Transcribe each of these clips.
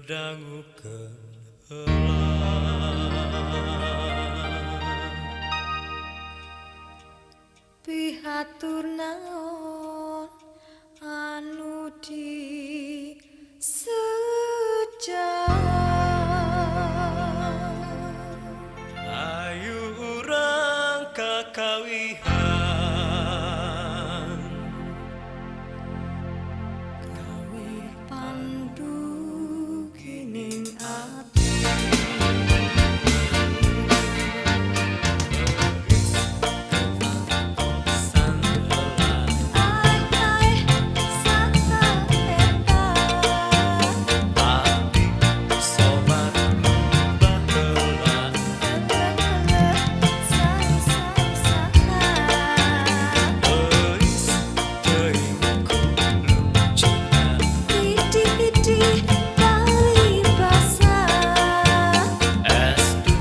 Dangukeun heula Pihatur naon anu di seja Ayu urang kakawihan Kawih pandu kining ati Ai ai saha eta Abdi sobat nu baheula Eleh saur saur saha Euis teuing ku lucuna Hidi-hidi paribasa Estu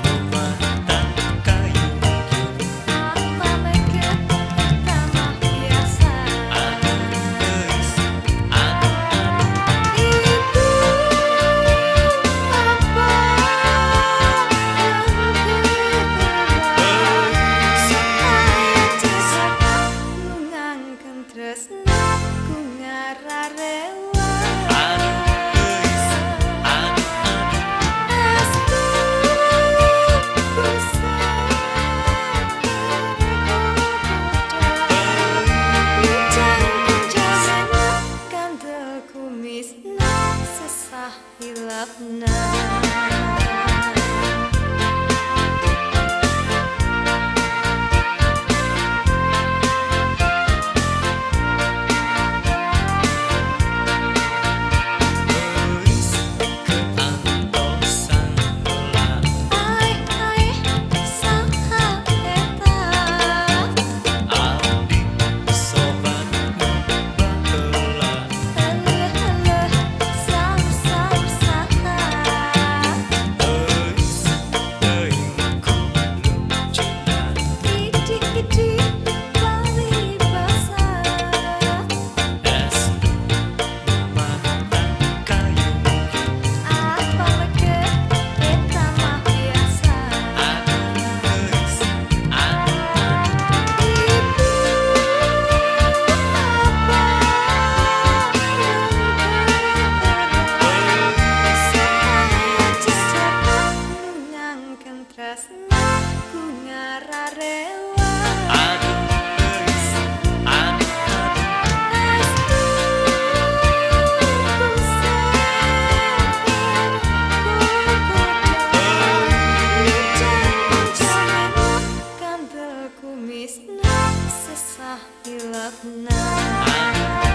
nu mahtan kayungkyung Apa meket eta mah biasa Aduh geulis aduh aduh Ibu apa nu ngangken tresna ku ngararewa Aduh geulis aduh aduh Estu ku sabar kandel kumisna sesah hilapna. Geulis keantosan heula Ai ai saha eta Abdi sobat nu baheula Eleh eleh saur saur saha Euis teuing ku lucuna Hidi hidi paribasa Estu nu mahtan kayungkyung Apa meket eta mah biasa Aduh geulis aduh aduh Ibu apa nu ngangken tresna ku ngararewa Aduh geulis aduh aduh Estu ku sabar ku koda kandel kumisna sesah hilapna. Aduh.